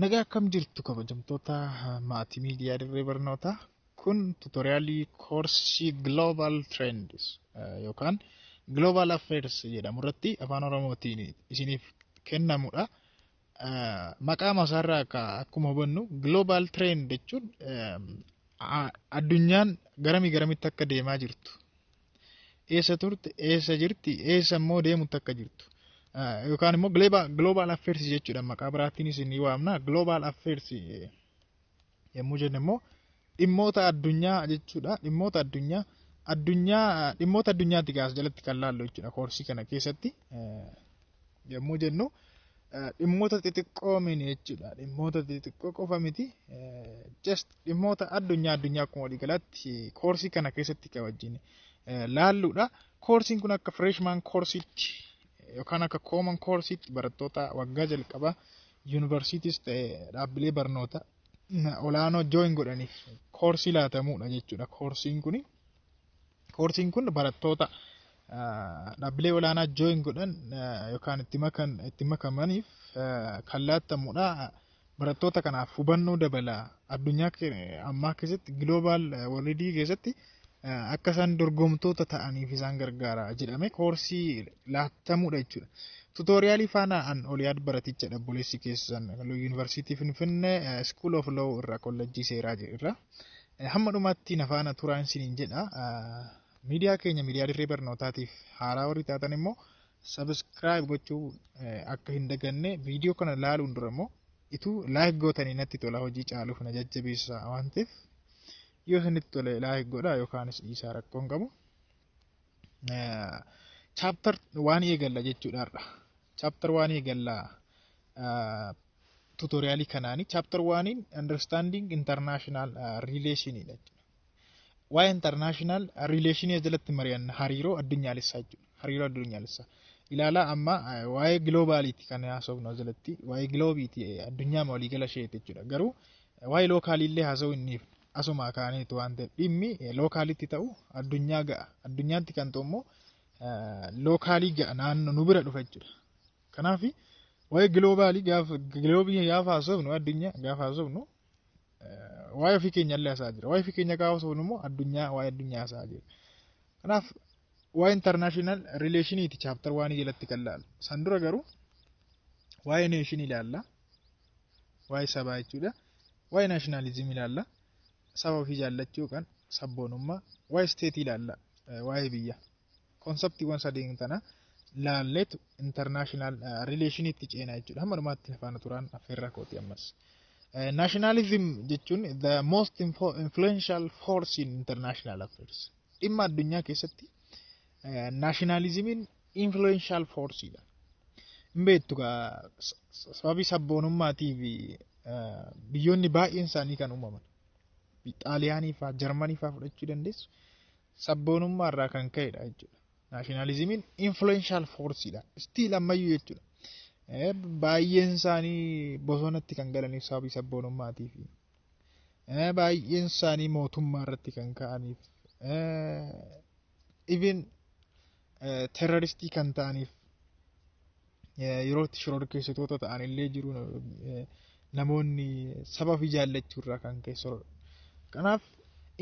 Nagaa akkam jirtu, kabajamtoota maatii miidiyaa Dirree Barnootaa? Kun tutorialii koorsii Global Trends yookaan Global Affairs jedhamu irratti afaan Oromootiin isiniif kennamudha. Maqaa masaarraa akkuma hubannu, Global Trend jechuun addunyaan garamii garamitti akka deemaa jirtu. Eessa turte, eessa jirti, eessa immoo deemutti akka jirtu. Yookaan immoo Global Affairs jechuudha, maqaa biraattiinis ni waamna. Global Affairs yommuu jennu immoo dhimmoota addunyaa jechuudha. Dhimmoota addunyaa, addunyaa, dhimmoota addunyaatti gaas jalatti kan laallu jechuudha. Koorsii kana keessatti yommuu jennu dhimmoota xixiqqoo miti jechuudha. Dhimmoota xixiqqoo qofa miti. Just dhimmoota addunyaa, addunyaa akkuma waliigalaatti koorsii kana keessatti kan wajjin laalluudha. Koorsiin kun akka freshman koorsiitti yookaan akka common koorsiitti barattoota waggaa jalqabaa yuunivarsiitiis ta'e dhaabbilee barnoota olaanoo join godhaniif koorsii laatamuudha jechuudha. Koorsiin kun barattoota dhaabbilee olaanaa join godhan yookaan itti makamaniif kan laatamudha. Barattoota kanaaf hubannoo dabala, addunyaa ammaa keessatti, global worldii keessatti akka isaan dorgomtoota ta'aniif isaan gargaara jedhame koorsii laatamudha jechuudha. Tutorialii faana an Oliyaad Baraticha, obboleessi keessan, Yuunivarsiitii Finfinnee, School of Law irraa, Kollejjii Seeraa irraa. Hamma dhumaatti na faana turaan isiniin jedha. Miidiyaa keenya, miidiyaa Dirree Barnootaatiif haaraa warri taatan immoo subscribe gochuu akka hin daganne, viidiyoo kana ilaaluun dura immoo ituu like gootanii natti tola, hojii caaluuf na jajjabeessa waan ta'eef, yoo isinitti tole like godhaa yookaanis dhiisaa, rakkoon qabu. Chapter one eegalla jechuudha har'a. Chapter one eegalla tutorialii kanaani. Chapter oneiin understanding international relationidha jechuudha. Waa'ee international relationii jalatti mari'anna, hariiroo addunyaalessaa jechuudha. Hariiroo addunyaalessaa. Ilaalaa, amma waa'ee globaliiti kan haasofnu jalatti, waa'ee globeiiti, addunyaa waliigala isheeti jechuudha. Garuu waa'ee localiillee haasa'uu hin dhiifne. Asuma kaaneetu waan ta'eef, dhimmi localitti ta'u addunyaa ga'a. Addunyaatti kan ta'u immoo localii ga'a, naannoo nu bira dhufa jechuudha. Kanaaf waa'ee globalii gaafa, globeii gaafa haasofnu, addunyaa gaafa haasofnu, waa'ee ofii keenya illee haasa'aa jira. Waa'ee ofii keenya gaafa haasofnu immoo addunyaa, waa'ee addunyaa haasa'aa jira. Kanaaf waa'ee international relationiiti chapter oneii jalatti kan laalu. San dura garuu waa'ee nationii ilaalla. Waa'ee sabaa jechuudha. Waa'ee nationalismii ilaalla. Saba ofii jaallachuu yookaan sabboonummaa. Waa'ee stateii ilaalla. Waa'ee biyya. Conceptiiwwan sadeen tana laalleetu international relationiitti ceena jechuudha. Hamma dhumaatti faana turaan affeerraa kooti ammas. Nationalism jechuun the most influential force in international affairs. Dhimma addunyaa keessatti nationalismiin influential forceidha. Hin beektu, sababii sabboonummaatii fi biyyoonni baay'een isaanii kan uumaman. Xaaliyaanii fa'aa, Jarmanii fa'aa fudhachuu dandeessu. Sabboonummaa irraa kan ka'edha jechuudha. Nationalismiin influential forceidha. Still ammayyuu jechuudha. Baay'een isaanii bosonatti kan galaniif sababii sabboonummaatii fi baay'een isaanii mootummaa irratti kan ka'aniif, even terroristii kan ta'aniif, yeroo itti shororkeessitoota ta'an illee jiru, namoonni saba ofii jaallachuu irraa kan ka'e. Kanaaf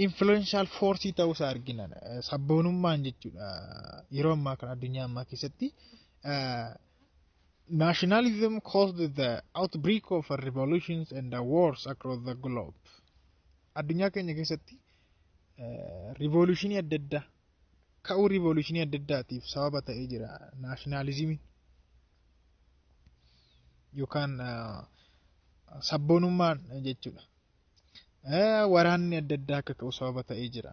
influential force ta'uusaa argina sabboonummaan jechuudha, yeroo ammaa kana addunyaa ammaa keessatti. Nationalism caused the outbreak of revolutions and wars across the globe. Addunyaa keenya keessatti revolutionii adda addaa ka'uu, revolutionii adda addaatiif sababa ta'ee jira nationalismiin yookaan sabboonummaan jechuudha. Waraanni adda addaa akka ka'u sababa ta'ee jira.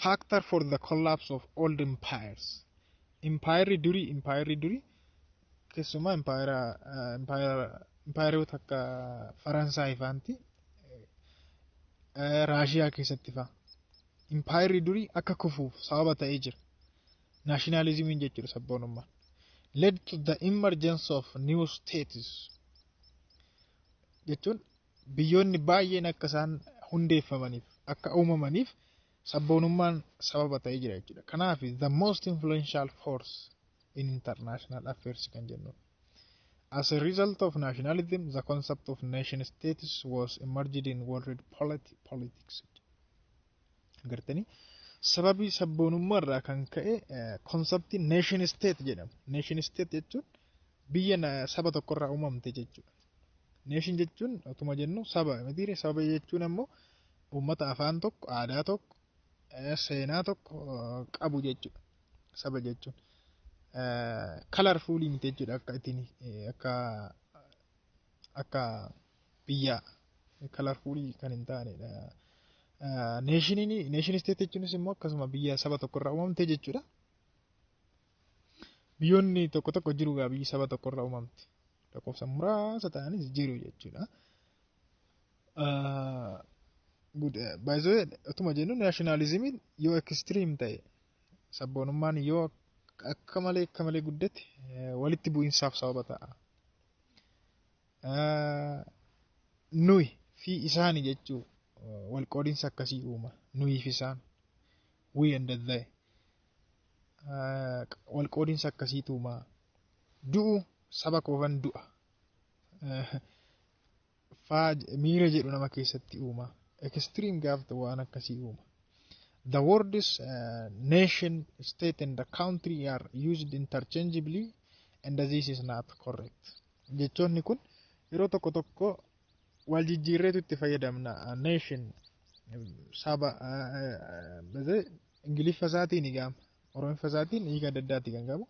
Factor for the collapse of old empires. Empire durii, keessumaa empire akka Faransaay faanti, Raashiyaa keessatti fa'a. Empire durii akka kufuuf sababa ta'ee jira. Nationalismiin jechuudha, sabboonummaan. Led to the emergence of new states jechuun biyyoonni baay'een akka isaan hundeeffamaniif, akka uumamaniif sabboonummaan sababa ta'ee jira jechuudha. Kanaaf the most influential force in international affairs kan jennu. As a result of nationalism, the concept of nation states was emerged in world politics. Agartanii, sababii sabboonummaa irraa kan ka'e conceptii nation state jedhama. Nation state jechuun biyya saba tokkorraa uumamte jechuudha. Nation jechuun otuma jennu saba mitiire? Saba jechuun ammoo uummata afaan tokko, aadaa tokko, seenaa tokko qabu jechuudha. Saba jechuun colorfulii miti jechuudha, akka ittiin akka biyya colorfulii kan hin taanedha. Nationiin nation state jechuunis immoo akkasuma biyya saba tokkorraa uumamte jechuudha. Biyyoonni tokko tokko jiru gaa, biyyi saba tokkorraa uumamte. Lakkoofsa muraasa ta'anis jiru jechuudha. Baay'ee otuma jennu, nationalismiin yoo extreme ta'e, sabboonummaan yoo akka malee guddate, walitti bu'iinsaaf sababa ta'a. Nuyi fi isaani jechuu wal qoodinsa akkasii uuma. Nuyi fi isaan. We and they. Wal qoodinsa akkasiitu uuma. Du'u saba koofan du'a. Faa miira jedhu nama keessatti uuma. Extreme gaafa waan akkasii uuma. The words nation, state and the country are used interchangeably and this is not correct. Jechoonni kun yeroo tokko tokko wal jijjiirreetu itti fayyadamna. Nation, saba, Ingiliffa isaatiin gaama. Oromiffa isaatiin hiika adda addaati kan qabu.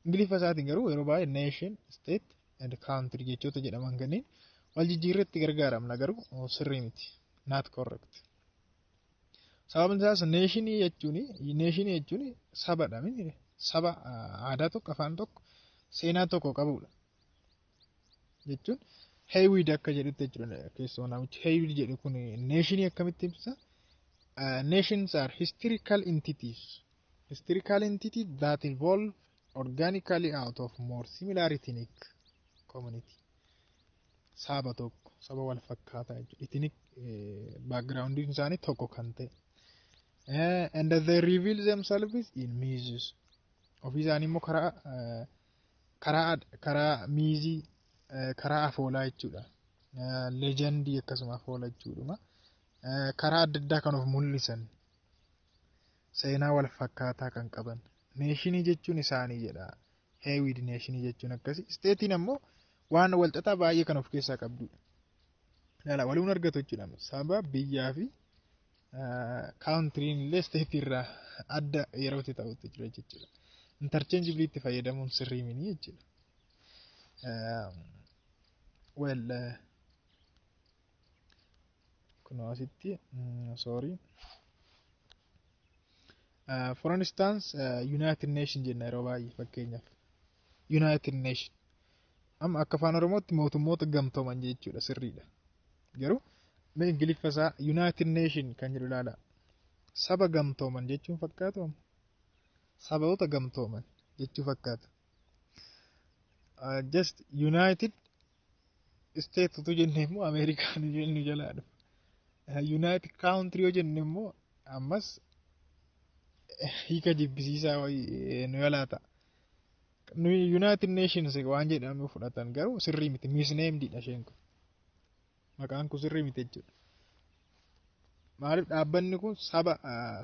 Ingiliffa isaatiin garuu yeroo baay'ee nation, state and country jechoota jedhaman kanneen wal jijjiirreetti gargaaramna, garuu sirrii miti. Not correct. Sababni isaas nationii jechuun sabadha. Saba aadaa tokko, afaan tokko, seenaa tokko qabudha. Jechuun Heywood akka jedhutti jechuudha. Keessumaa namichi Heywood jedhu kun nationii akkamitti ibsa? Nations are historical entities. Historical entities that evolve organically out of more similar ethnic community. Saba tokko, saba wal fakkaataa jechuudha. Ethnic backgroundiin isaanii tokko kan ta'e. And they reveal themselves in myths. Ofii isaanii immoo karaa mythii, karaa afoolaa jechuudha. Legendii akkasuma afoola jechuudha. Karaa adda addaa kan of mul'isan, seenaa wal fakkaataa kan qaban. Nationii jechuun isaanii jedha. Heywood nationii jechuun akkasi. Stateiin ammoo waan wal xaxaa baay'ee kan of keessaa qabdudha. Ilaala, waluun argatu jechuudha. Saba, biyyaa fi countryn illee stateii irraa adda yeroo itti ta'utti jira jechuudha. Interchangeably itti fayyadamuun sirrii miti jechuudha. Well, kunoo asitti, sorry. For instance, United Nation jenna yeroo baay'ee fakkeenyaaf. United Nation. Amma akka afaan Oromootti mootummoota gamtooman jechuudha, sirriidha. Garuu mee Ingiliffa isaa United Nation kan jedhu ilaala. Saba gamtooman jechuun fakkaatu, saboota gamtooman jechuu fakkaata. Just United State utuu jenne immoo Ameerikaan nu jalaa dhufa. United Country yoo jenne immoo ammas hiika jibbisiisaa wayii nu jalaa ta'a. United Nations waan jedhamu fudhatan, garuu sirrii miti, misnamed dha isheen kun. Maqaan kun sirrii miti jechuudha. Maaliif? Dhaabbanni kun saba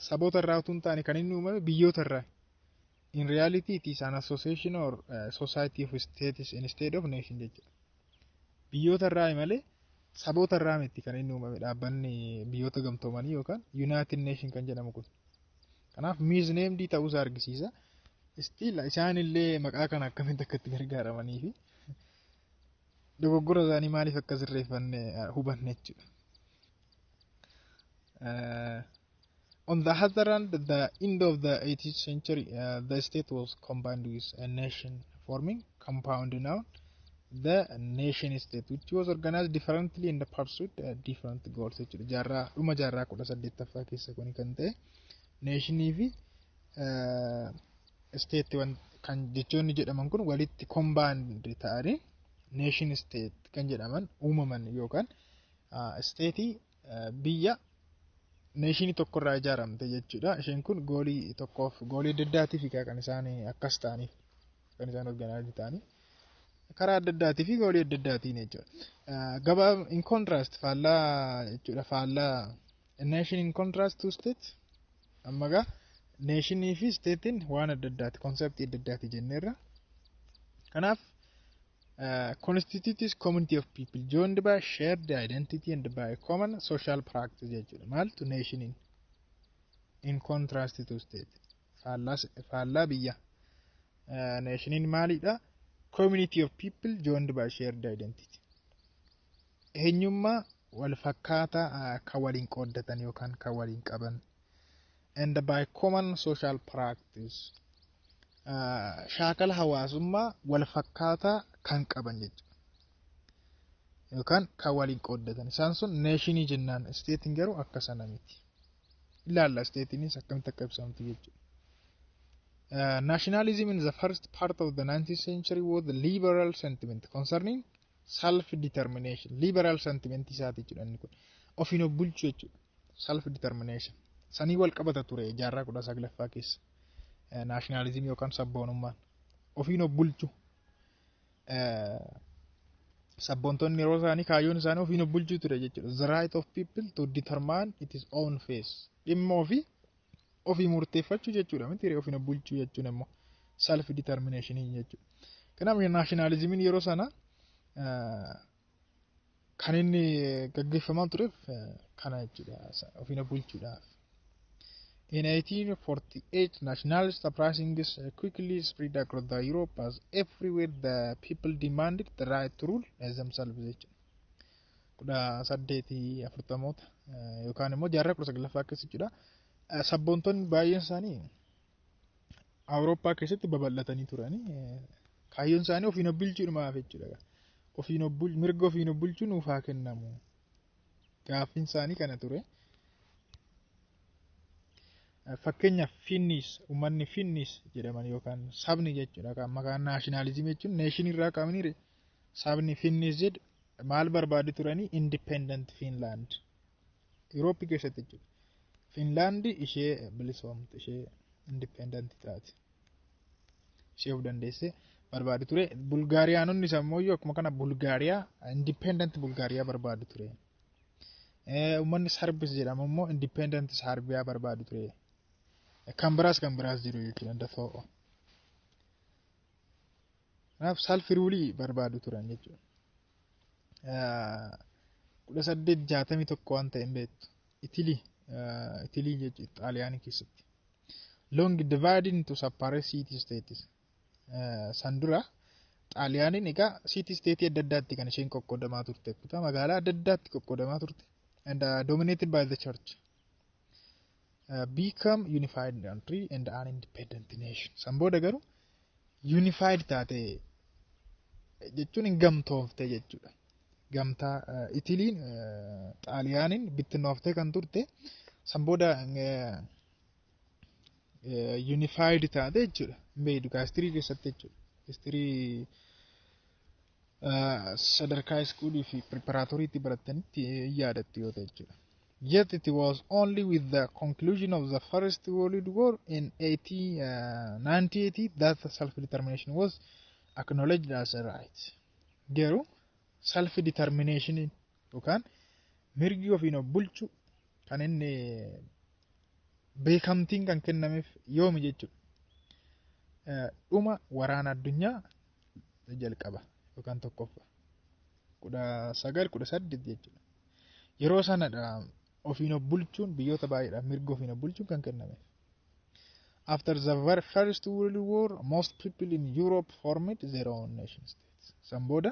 saboota irraa utuu hin taane kan inni uumame biyyoota irraa. In reality it is an association or society of states instead of nation jechuudha. Biyyoota irraa malee saboota irraa miti kan inni uumame dhaabbanni biyyoota gamtoomanii yookaan United Nation kan jedhamu kun. Kanaaf misnamed ta'uusaa argisiisa. Still isaan illee maqaa kana akkamitti akka itti gargaaramanii fi dogoggora isaanii maaliif akka sirreeffanne hubanne jechuudha. On the other hand, the end of the 18th century, the state was combined with a nation, forming compound noun, the nation state, which was organized differently and pursued different goals jechuudha. Jaarraa dhuma jaarraa 18ffaa keessa kuni kan ta'e nationii fi state kan jechoonni jedhaman kun walitti combined ta'anii nation state kan jedhaman uumaman, yookaan stateii biyya nationii tokkorraa ijaaramte jechuudha. Isheen kun goalii tokkoof goalii adda addaatiif kan isaan akkas ta'aniif kan isaan organize ta'anii. Karaa adda addaatii fi goolii adda addaatiin jechuudha. Gabaa in contrast, faallaa jechuudha, faallaa nation in contrast to state. Amma gaa nationii fi statein waan adda addaati, conceptii adda addaati jenneerra. Kanaaf constitutes community of people joined by shared identity and by common social practice jechuudha. Maaltu nationiin in contrast to state, faallaa biyya, nationiin maalidha? Community of people joined by shared identity. Eenyummaa wal fakkaataa kan waliin qooddatan yookaan kan waliin qaban, and by common social practice, shaakala hawaasummaa wal fakkaataa kan qaban jechuudha. Yookaan kan waliin qooddatan. Isaan sun nationii jennaan. Stateiin garuu akka sana miti. Ilaalla stateiinis akkamitti akka ibsamtu jechuudha. Nationalism in the first part of the 19th century was the liberal sentiment concerning self-determination. Liberal sentiment isaati jechuudha inni kun. Ofiin of bulchuu jechuudha. Self-determination. Sanii wal qabata ture jaarraa 19ffaa keessa. Nationalism yookaan sabboonummaan. Ofiin of bulchuu. Sabboontonni yeroo isaanii kaayyoon isaanii ofiin of bulchuu ture jechuudha. The right of people to determine its own fate. Dhimma ofii ofii murteeffachuu jechuudha miti, ofiin of bulchuu jechuun immoo self determination jechuudha. Kanaaf nationalismiin yeroo sana kan inni gaggeeffamaa tureef kana jechuudha, ofiin of bulchuudhaaf. In 1848, nationalist uprisings quickly spread across the Europe as everywhere the people demanded the right to rule themselves jechuudha. 1840moota yookaan immoo jaarraa 19ffaa keessa jechuudha. Sabboontonni baay'een isaanii Awurooppaa keessatti babal'atanii turanii, kaayyoon isaanii ofiin of bulchuudhumaaf jechuudha. Ofiin of mirga ofiin of bulchuu nuuf haa kennamu. Gaaffiin isaanii kana ture. Fakkeenyaaf Finnish, uummanni Finnish jedhaman yookaan sabni jechuudha. Kan maqaan nationalismii jechuun nation irraa qabanii, sabni Finnish jedhu maal barbaadu turanii? Independent Finland. Yurooppii keessatti jechuudha. Finland ishee bilisoomte, ishee independent taate. Ishee of dandeessee barbaadu ture. Bulgaariyaanonni ammoo akkuma kana Bulgaariyaa, independent Bulgaariyaa barbaadu ture. Uummanni Sarbis jedhamu immoo independent Sarbiyaa barbaadu ture. Kan biraas jiru jechuudha dafoo. Kanaaf self ruleii barbaadu turan jechuudha. 1861 waan ta'e hin beektu. Itilii jechuudha, Xaaliyaanii keessatti. Long divided into separate city states. San dura Xaaliyaaniin egaa city state adda addaatti kan isheen qoqqoodamaa turte. Kutaa magaalaa adda addaatti qoqqoodamaa turte. And dominated by the church. Become unified country and an independent nation. San booda garuu unified taate jechuun hin gamtoofte jechuudha. Gamtaa Itiliin Xaaliyaaniin bittinnooftee kan turte san booda unified taate jechuudha. Hin beektu history keessatti jechuudha. History sadarkaa schoolii fi preparatoryitti barattanitti yaadattu yoo ta'e jechuudha. Yet it was only with the conclusion of the First World War in 18, 1980 that self-determination was acknowledged as a right. Garuu self-determination yookaan mirgi ofiin of bulchu kan inni beekamtiin kan kennameef yoomi jechuudha. Dhuma waraana addunyaa jalqaba yookaan tokkoffaa 1918 jechuudha. Yeroo sanadha ofiin of bulchuun biyyoota baay'eedhaaf mirga ofiin of bulchuun kan kennameef. After the very First World War, most people in Europe formed their own nation states. San booda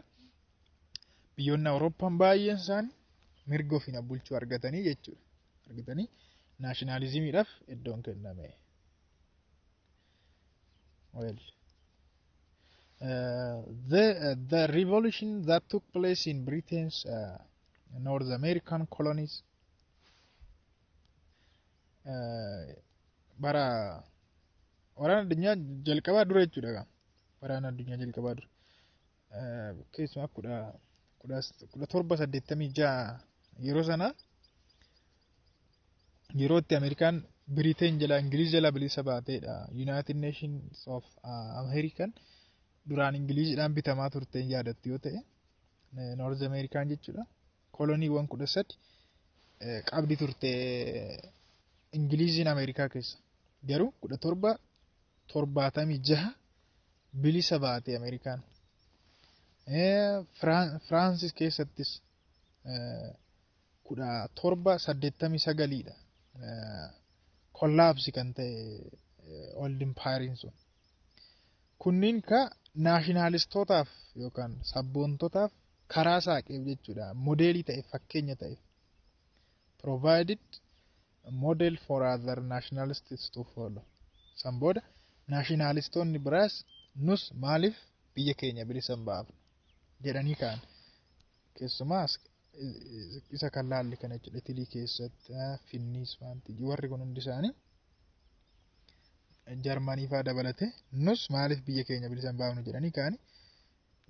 biyyoonni Awurooppaan baay'een isaanii mirga ofiin of bulchuu argatanii jechuudha. Argatanii nationalismiidhaaf iddoon kenname. Well, the revolution that took place in Britain's North American colonies bara waraana addunyaa jalqabaa dura jechuudha. Waraana addunyaa jalqabaa dura. Keessumaa 1786 yeroo sana, yeroo itti Ameerikaan Biriteen jalaa, Ingiliz jalaa bilisa baateedha. United Nations of American Duraan Ingiliziidhaan bitamaa turte yaadattu yoo ta'e, North Ameerikaan jechuudha. Koloniiwwan 13 qabdi turte Ingiliziin Ameerikaa keessa. Garuu 1776 bilisa baate Ameerikaan. Firaansis keessattis 1789dha. Collapse kan ta'e Old Empire sun. Kunniin ka nationalistootaaf yookaan sabboontotaaf karaa saaqeef jechuudha. Modeelii ta'e, fakkeenya ta'e. Provided model for other nationalists to follow. San booda nationalistoonni biraas nus maaliif biyya keenya bilisa hin baafnu jedhanii ka'an. Keessumaa isa kan laalli kana jechuudha. Itilii keessatti Finniis waanti warri kun hundi isaanii, Jarmanii fa'aa dabalate, nus maaliif biyya keenya bilisa hin baafnu jedhanii ka'anii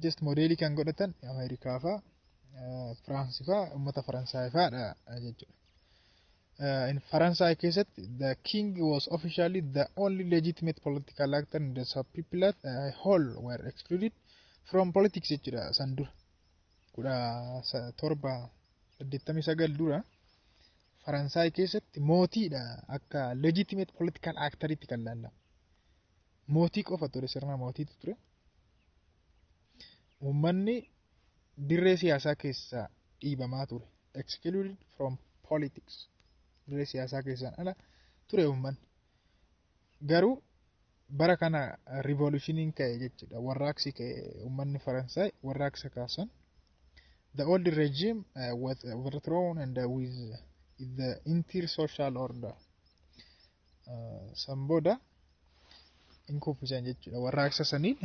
just modeelii kan godhatan Ameerikaa fa'aa, Firaansii fa'aa, uummata Faransaay fa'aadha jechuudha. In Faransaay keessatti the king was officially the only legitimate political actor in the sub people whole were excluded from politics jechuudha. San dura, 1789 dura, Faransaay keessatti mootiidha akka legitimate political actoritti kan laallamu. Mootii qofa ture, sirna mootiitu ture. Uummanni dirree siyaasaa keessaa dhiibamaa ture. Excluded from politics. Dirree siyaasaa keessaan ala ture uummanni. Garuu bara kana revolutioniin ka'e jechuudha. Warraaqsi ka'e, uummanni Faransaay warraaqsa kaasan. The old regime was overthrown and with the entire social order. San booda in kuffisan jechuudha. Warraaqsa saniin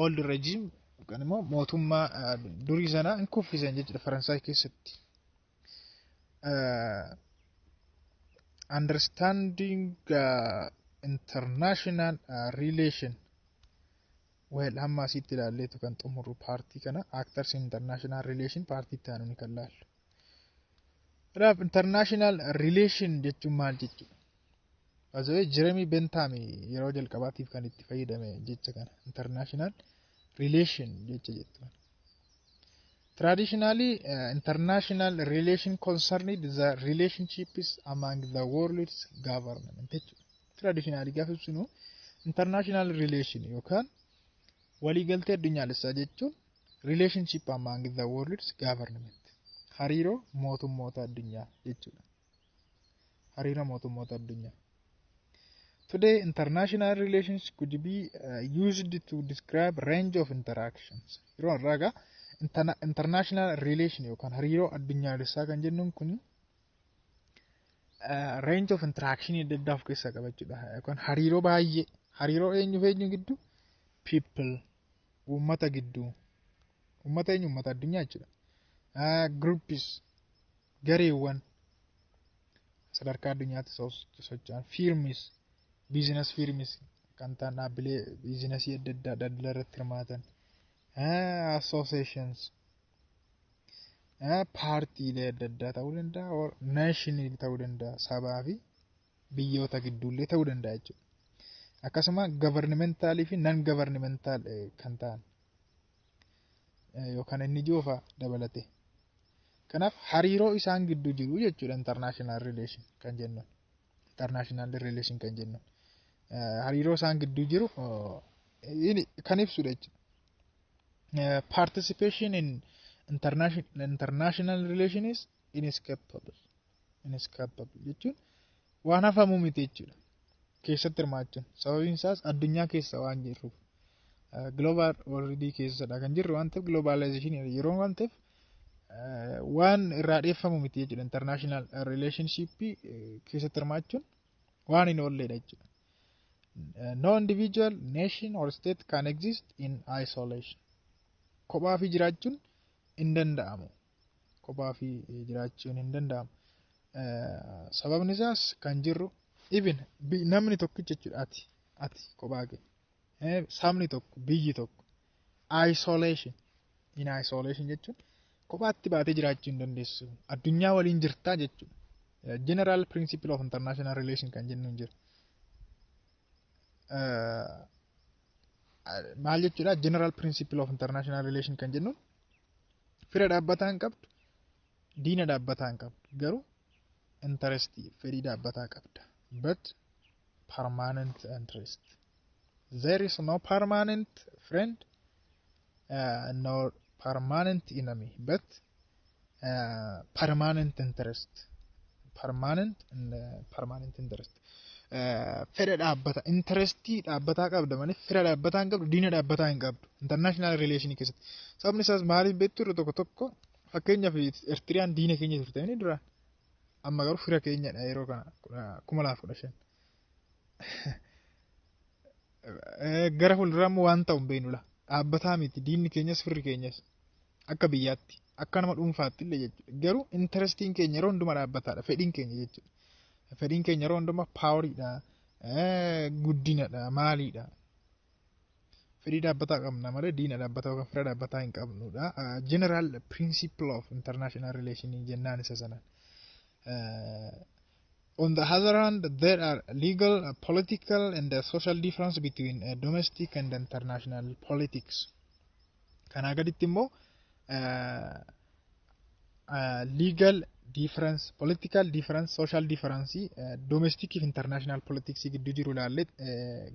old regime yookaan immoo mootummaa durii sanaa in kuffisan jechuudha Faransaay keessatti. Understanding international relation. Well, hamma asitti ilaalleetu kan xumurru partii kana. Actors international relation partii itti aanu ni kan laallu. Kanaaf international relation jechuun maal jechuudha? Asoo Jeremy Bentham yeroo jalqabaatiif kan itti fayyadame jecha kana, international relation jecha jettu. Traditionally, international relation concerned the relationships among the world's government jechuudha. Traditionally gaafa ibsinu, international relation yookaan waliigaltee addunyaalessaa jechuun relationship among the world's government, hariiroo mootummoota addunyaa jechuudha. Hariiroo mootummoota addunyaa. Today, international relations could be used to describe range of interactions. Yeroo har'aa egaa international relation yookaan hariiroo addunyaalessaa kan jennuun kun range of interaction adda addaa of keessaa qaba jechuudha. Yookaan hariiroo baay'ee, hariiroo eenyuuf eenyu gidduu? People, uummata gidduu, uummata eenyu? Uummata addunyaa jechuudha. Groups, gareewwan sadarkaa addunyaatti socho'an, firms, business firms kan ta'an, dhaabbilee businessii adda addaa daldala irratti hirmaatan, associations, paartiilee adda addaa ta'uu danda'a, or nationii ta'uu danda'a, sabaa fi biyyoota gidduullee ta'uu danda'a jechuudha. Akkasuma governmentalii fi non governmental kan ta'an yookaan inni joofa dabalate. Kanaaf hariiroo isaan gidduu jiru jechuudha international relation kan jennuun. International relation kan jennuun. Hariiroo isaan gidduu jiru kan ibsudha jechuudha. Participation in international relation is inescapable. Inescapable jechuun waan hafamuu miti jechuudha. Keessatti hirmaachuun. Sababiin isaas addunyaa keessa waan jirruuf. Global world keessadha kan jirru waan ta'eef, globalization yeroo waan ta'eef, waan irraa dheeffamu miti jechuudha. International relationship keessatti hirmaachuun waan hin oolledha jechuudha. No individual, nation or state can exist in isolation. Kophaa fi jiraachuun hin danda'amu. Kophaa fi jiraachuun hin danda'amu. Sababni isaas kan jirru even namni tokkicha jechuudha, ati kophaa kee. Sabni tokko, biyyi tokko isolation, in isolation jechuun kophaatti baatee jiraachuu hin dandeessu. Addunyaa waliin jirtaa jechuudha. General principle of international relation kan jennu hin jiru. Maal jechuudha? General principle of international relation kan jennuun fira dhaabbataa hin qabdu, diina dhaabbataa hin qabdu, garuu interest, fedhii dhaabbataa qabda. But permanent interest. There is no permanent friend nor permanent enemy, but permanent interest. Permanent and permanent interest. Fedha dhaabbata, interestii dhaabbataa qabda malee fira dhaabbataa hin qabdu, diina dhaabbataa hin qabdu international relation keessatti. Sababni isaas maaliif beektu? Irra tokko tokko, fakkeenyaaf, Eertiriyaan diina keenya turte inni duraan, amma garuu fira keenyadha yeroo kana 2015. Gara fuulduraa immoo waan ta'u hin beeknu la. Dhaabbataa miti diinni keenyas firri keenyas akka biyyaatti, akka nama dhuunfaatti illee jechuudha. Garuu interestiin keenya yeroo hundumaa dhaabbataadha, fedhiin keenya jechuudha. Fedhiin keenya yeroo hundumaa poweriidha, guddinadha, maaliidha. Fedhii dhaabbataa qabna malee diina dhaabbataa yookaan fira dhaabbataa hin qabnudha. General principle of international relation jennaan isa sanaan. On the other hand, there are legal, political and social difference between domestic and international politics. Kanaa gaditti immoo legal difference, political difference, social difference domestic fi international politics gidduu jiru ilaallee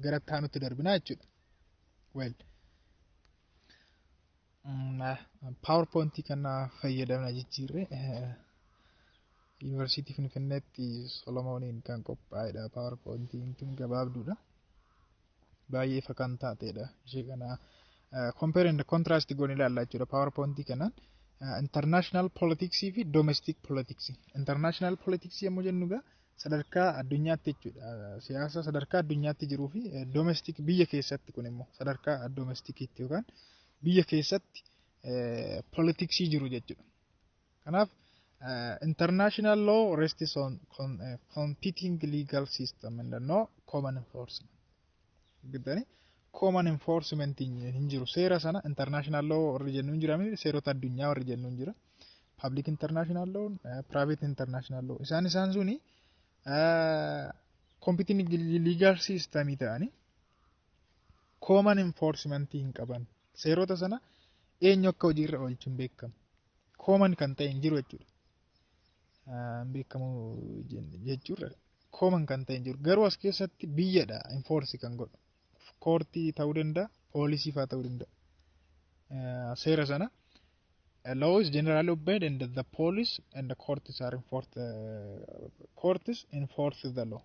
gara taanutti darbinaa jechuudha. Well, PowerPoint kana fayyadamna jijjiirre, Yuunivarsiitii Finfinneetti Solomooniin kan qophaa'edha. PowerPointiin tun gabaabduudha. Baay'ee ifa kan taatedha. Ishee kana compare and contrast goone ilaalla jechuudha. PowerPointii kanaan international politics fi domestic politics. International politics yommuu jennu egaa sadarkaa addunyaatti jechuudha. Siyaasa sadarkaa addunyaatti jiruu fi domestic, biyya keessatti, kun immoo sadarkaa domesticiitti yookaan biyya keessatti politicsii jiru jechuudha. Kanaaf international law rests on competing legal system and no common enforcement. Giddani common enforcement hin jiru. Seera sana international law warri jennu hin jira, seerota addunyaa warri jennu hin jira. Public international law, private international law. Isaan suni competing legal system ta'anii common enforcement hin qaban. Seerota sana eenyu akka hojiirra oolchu hin beekamu. Common kan ta'e hin jiru jechuudha. Hin beekamu jechuudha. Common kan ta'e hin jiru. Garuu as keessatti biyyadha enforce kan godhu. Courtii ta'uu danda'a, poolisii fa'aa ta'uu danda'a. Seera sana law is generally obeyed and the police and the courts are enforced, courts enforce the law.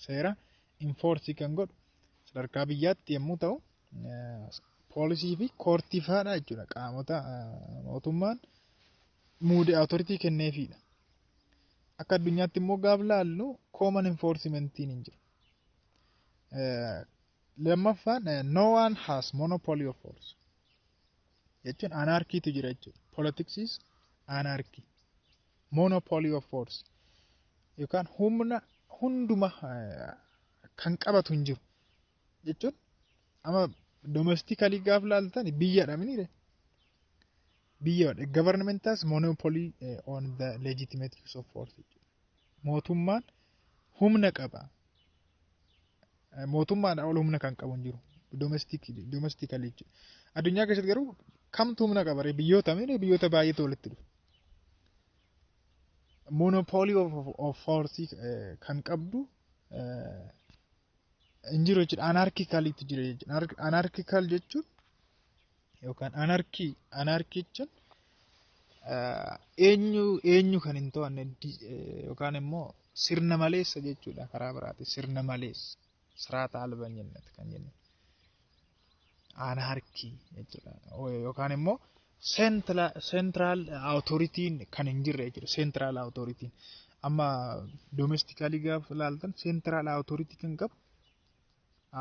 Seera enforce kan godhu sadarkaa biyyaatti yommuu ta'u, poolisii fi courtii fa'aadha jechuudha. Qaamota mootummaan muude, authority kenneefidha. Akka addunyaatti immoo gaaf laallu common enforcementiin hin jiru. Lammaffaan, no one has monopoly of force. Jechuun anarchytu jira jechuudha. Politics is anarchy. Monopoly of force. Yookaan humna hunduma kan qabatu hin jiru. Jechuun amma domestically gaaf laaltan biyyadha miniire. Biyya, government has monopoly on the legitimate use of force. Mootummaan humna qaba. Mootummaadha ol humna kan qabu hin jiru. Domestically jechuudha. Addunyaa keessatti garuu kamtu humna qaba? Biyyoota mini, biyyoota baay'eetu walitti dhufu. Monopoly of force kan qabdu hin jiru jechuudha. Anarchicaliitu jira jechuudha. Anarchical jechuun yookaan anarchy jechuun eenyu eenyu kan hin to'anne yookaan immoo sirna maleessa jechuudha karaa biraati. Sirna maleessa, ስርዓተ አልበኝነት kan jennu anarchy jechuudha. Yookaan immoo central authorityn kan hin jirre jechuudha. Central authorityn amma domestically gaafa ilaaltan central authority kan qabu,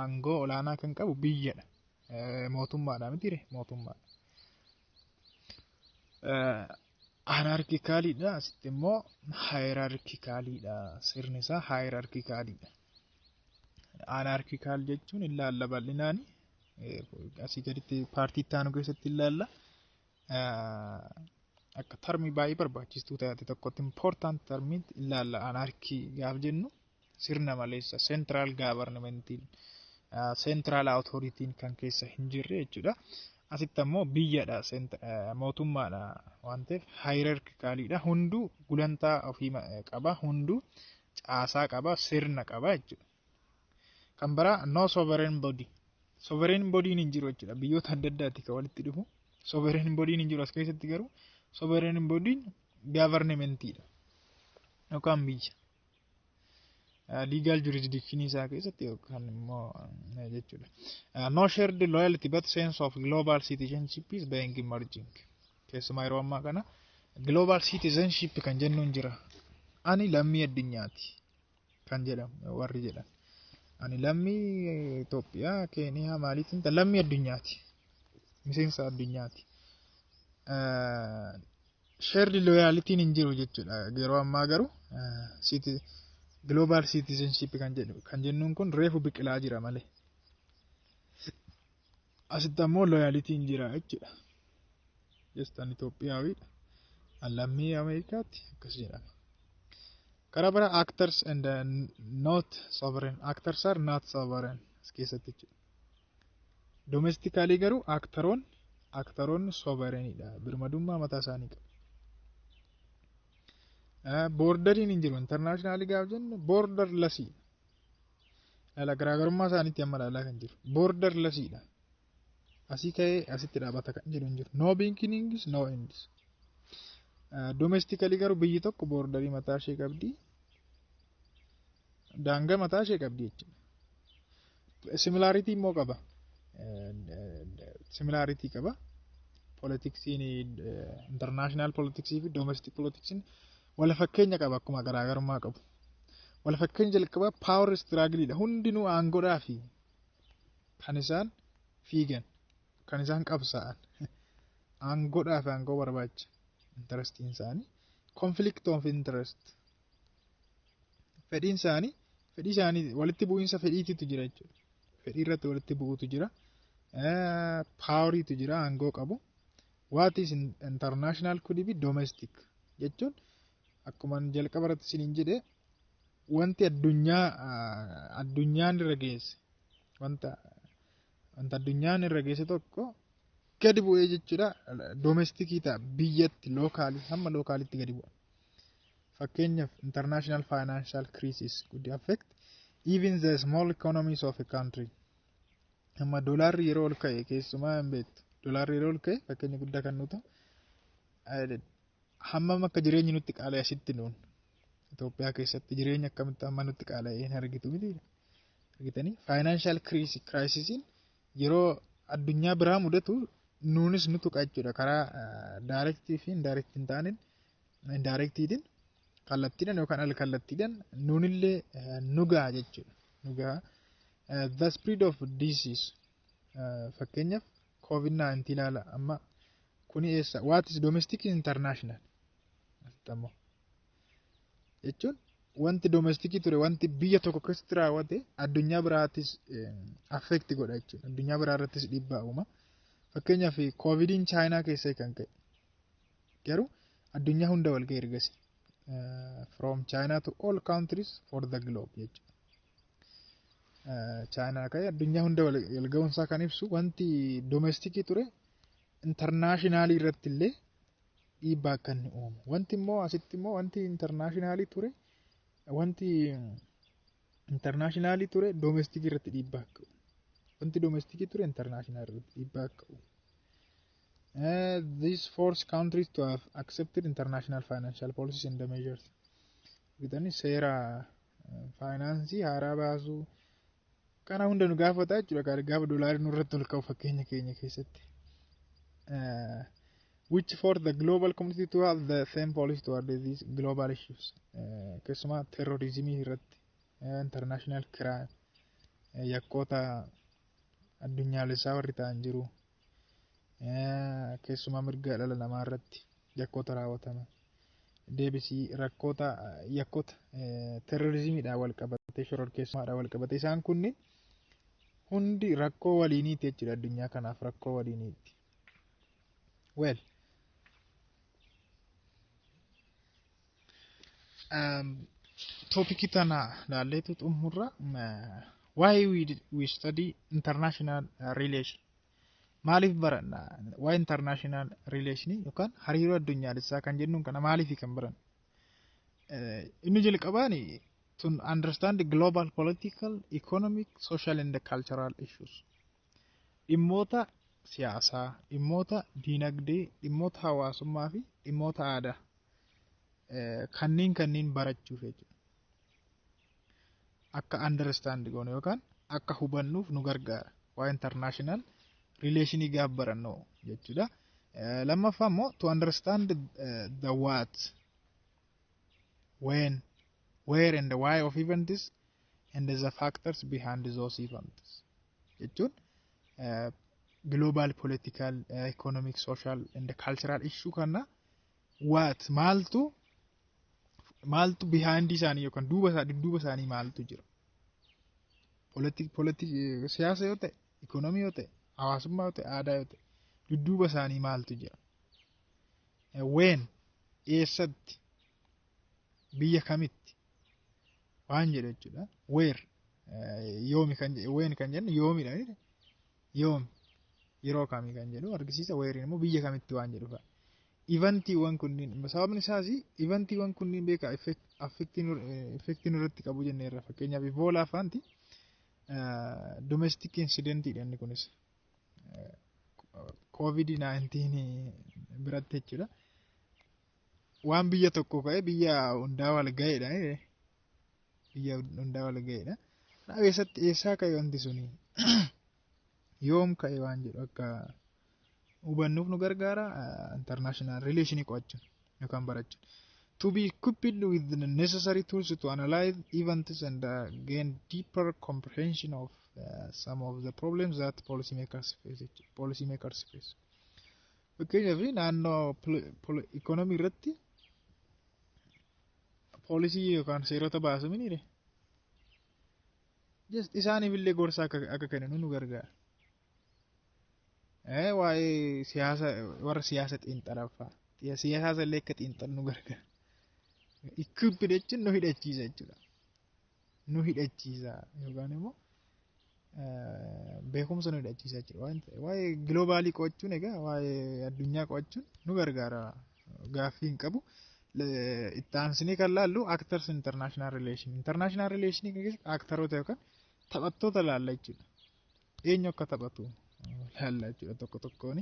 aangoo olaanaa kan qabu biyyadha. Mootummaadha mitiire? Mootummaadha. Anarchicaliidha, asitti immoo hierarchicaliidha. Sirni isaa hierarchicaliidha. Anarchical jechuun ilaalla bal'inaani. Asii gaditti partii itti aanu keessatti ilaalla. Akka termii baay'ee barbaachistuu taate tokkotti, important termiitti ilaalla. Anarchy gaaf jennu sirna maleessa, central governmentiin Central authorityn kan keessa hin jirre jechuudha. Asitti ammoo biyyadha, mootummaadha waan ta'eef hierarchicalidha. Hunduu gulantaa ofii qaba, hunduu caasaa qaba, sirna qaba jechuudha. Kan biraa, no sovereign body. Sovereign bodyin hin jiru jechuudha. Biyyoota adda addaati kan walitti dhufu. Sovereign bodyin hin jiru. As keessatti garuu sovereign bodyin governmentiidha yookaan biyya. Legal jurisdiction isaa keessatti yookaan immoo jechuudha. No shared loyalty, but sense of global citizenship is being emerging. Keessumaa yeroo ammaa kana global citizenship kan jennuun jira. Ani lammii addunyaati kan jedhamu warri jedhan. Ani lammii Itoophiyaa, Keeniyaa maaliitiin lammii addunyaati. Miseensa addunyaati. Shared loyaltyn hin jiru jechuudha. Yeroo ammaa garuu global citizenship kan jedhu kan jennuun kun reefu biqilaa jira malee. Asitti ammoo loyaltyn jira jechuudha. Just an Itoophiyaawiidha. Lammii Ameerikaatti akkas jedhama. Karaa biraa, actors and not sovereign. Actors are not sovereign as keessatti jechuudha. Domestically garuu actoroonni sovereignidha. Birmadummaa mataa isaanii qabu. Borderiin hin jiru. Internationally gaaf jennu borderlessiidha. Laala, garaagarummaa isaaniitti amma ilaalaa kan jiru. Borderlessiidha. Asii ka'ee asitti dhaabata kan jiru hin jiru. No beginnings, no ends. Domestically garuu biyyi tokko borderii mataa ishee qabdi. Daangaa mataa ishee qabdi jechuudha. Similarity immoo qaba. Similarity qaba. Politicsiin, international politicsii fi domestic politicsiin wal fakkeenya qaba akkuma garaagarummaa qabu. Wal fakkeenya jalqabaa power struggleidha. Hundinuu aangoodhaa fi kan isaan fiigan, kan isaan qabsaa'an aangoodhaa fi aangoo barbaacha interestiin isaanii, conflict of interest, fedhiin isaanii, fedhii isaanii walitti bu'iinsa fedhiititu jira jechuudha. Fedhii irratti walitti bu'uutu jira. Poweriitu jira, aangoo qabu. What is international could be domestic jechuun akkuma jalqaba irratti isiniin jedhe, wanti addunyaan irra geesse, wanta addunyaan irra geesse tokko gadi bu'ee jechuudha, domesticii ta'a, biyyatti localii, hamma localitti gadi bu'a. Fakkeenyaaf, international financial crisis could affect even the small economies of a country. Amma doolaarri yeroo ol ka'e, keessumaa hin beektu, doolaarri yeroo ol ka'e fakkeenya guddaa kan nu ta'u, hammam akka jireenyi nutti qaala'e asitti nuun Itoophiyaa keessatti jireenya akkamitti amma nutti qaala'e hin argitu miti, argitanii? Financial crisisiin yeroo addunyaa biraa mudatu nuunis nu tuqa jechuudha, karaa directii fi indirectii hin taaneen, indirectiitiin, kallattiidhaan yookaan al kallattiidhaan nuunillee nu gaha jechuudha, nu gaha. The spread of disease, fakkeenyaaf COVID-19 ilaala. Amma kuni eessa? What is domestic is international asitti ammoo jechuun wanti domesticii ture, wanti biyya tokko keessatti raawwate addunyaa biraattis affect godha jechuudha. Addunyaa biraa irrattis dhiibbaa uuma. Fakkeenyaaf, COVIDiin Chaayinaa keessaa kan ka'e garuu addunyaa hunda wal ga'e ergasi. From China to all countries for the globe jechuudha. Chaayinaa ka'e addunyaa hunda wal ga'uunsaa kan ibsu wanti domesticii ture internationalii irratti illee dhiibbaa akka inni uumu. Wanti immoo asitti immoo wanti internationalii ture domesticii irratti dhiibbaa akka uumu. Wanti domesticii ture international irratti dhiibbaa akka uumu. This force countries to have accepted international financial policies and the measures. Bitanii seera faayinaansii haaraa baasuu kana hunda nu gaafata jechuudha, gaafa doolaarri nurratti ol ka'u fakkeenya keenya keessatti. Which for the global community to have the same policy toward these global issues. Keessumaa terrorismii irratti, international crime, yakkoota addunyaalessaa warri ta'an jiru. Keessumaa mirga dhala namaa irratti yakkoota raawwataman. Deebisii rakkoota yakkoota terrorismiidhaan wal qabatee, shororkeessummaadhaan wal qabatee, isaan kunniin hundi rakkoo waliiniiti jechuudha, addunyaa kanaaf rakkoo waliiniiti. Well, topicii tana laalleetu xumurra. Why we study international relation? Maaliif baranna? Waa'ee international relation yookaan hariiroo addunyaalessaa kan jennuun kana maaliif kan baranna? Inni jalqabaan to understand global political, economic, social and cultural issues. Dhimmoota siyaasaa, dhimmoota diinagdee, dhimmoota hawaasummaa fi dhimmoota aadaa kanneen barachuuf jechuudha. Akka understand goonu yookaan akka hubannuuf nu gargaara. Waa'ee international relationii gaaf barannu jechuudha. Lammaffaa immoo to understand the what, when, where and the why of events and the factors behind those events jechuun global political, economic, social and cultural issue kana what, maaltu behind isaanii yookaan duuba isaa, dudduuba isaanii maaltu jira. Siyaasa yoo ta'e, ikonomii yoo ta'e, hawaasummaa yoo ta'e, aadaa yoo ta'e, dudduuba isaanii maaltu jira. When, eessatti, biyya kamitti waan jedhu jechuudha. Where, yoomi kan jedhu, when kan jennu yoomidha. Yoomi, yeroo kamii kan jedhu argisiisa. Whereiin immoo biyya kamitti waan jedhu fa'a. Eventiiwwan kunniin, sababni isaas eventiiwwan kunniin beekaa effectii nurratti qabu jenneerra. Fakkeenyaaf, Ebola faanti domestic incidentiidha inni kunis. COVID 19 biratti jechuudha. Waan biyya tokko ka'e biyya hundaa wal ga'eedha. Biyya hundaa wal ga'eedha. Kanaaf eessatti, eessaa ka'e wanti suni, yoom ka'e waan jedhu akka hubannuuf nu gargaara international relationii qo'achuun yookaan barachuun. To be equipped with the necessary tools to analyze events and gain deeper comprehension of some of the problems that policymakers face. Policymakers face. Fakkeenyaaf, naannoo ikonomii irratti policy yookaan seerota baasu miniire. Just isaaniif illee gorsa akka kennu nu gargaara. Waa'ee siyaasa, warra siyaasa xiinxalaffaa. Siyaasa illee akka xiinxalu nu gargaara. Equip jechuun nu hidhachiisa jechuudha. Nu hidhachiisa yookaan immoo beekumsa nu hidhachiisa jechuudha. Waa'ee globalii qo'achuun egaa, waa'ee addunyaa qo'achuun nu gargaara, gaaffii hin qabu. Itti aansinee kan laallu actors international relation. International relation keessatti actoroota yookaan taphattoota laalla jechuudha. Eenyu akka taphatu laalla jechuudha tokko tokkoon.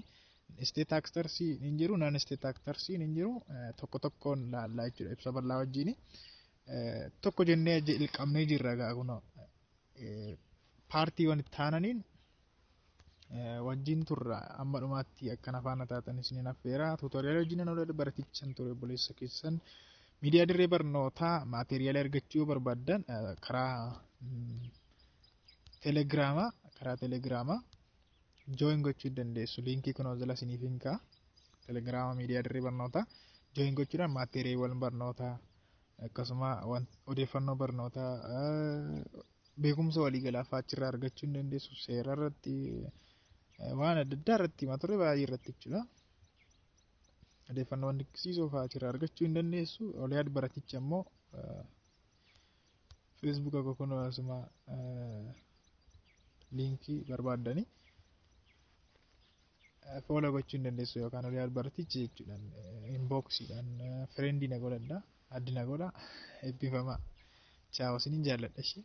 State actors hin jiru, non state actors hin jiru, tokko tokkoon laalla jechuudha ibsa bal'aa wajjin. Tokko jennee jalqabnee jirra egaa kunoo. Partiiwwan itti aananiin wajjin turra. Amma dhumaatti akkana faana taatan isiniin affeera. Tutorialii wajjin ola baratichan ture obboleessa keessan. Miidiyaa dirree barnootaa materiala argachuu yoo barbaaddan karaa telegiraamaa join gochuu dandeessu. Linkii kunoo jala isiniif hin ka'a. Telegiraama miidiyaa dirree barnootaa join gochuudhaan materialiiwwan barnootaa, akkasuma odeeffannoo barnootaa, beekumsa waliigalaa fa'aa achirraa argachuu hin dandeessu. Seera irratti, waan adda addaa irratti, mata duree baay'ee irratti jechuudha. Odeeffannoowwan dinqisiisoo fa'aa achirraa argachuu hin dandeessu. Oliyaad baraticha immoo Facebooka koo kunoo asuma linkii barbaaddanii follow gochuu hin dandeessu yookaan Oliyaad baraticha jechuudhaan inboxiidhaan friendii na godhadha. Addi na godha. Eebbifamaa. Ciao, isiniin jaalladha ishee.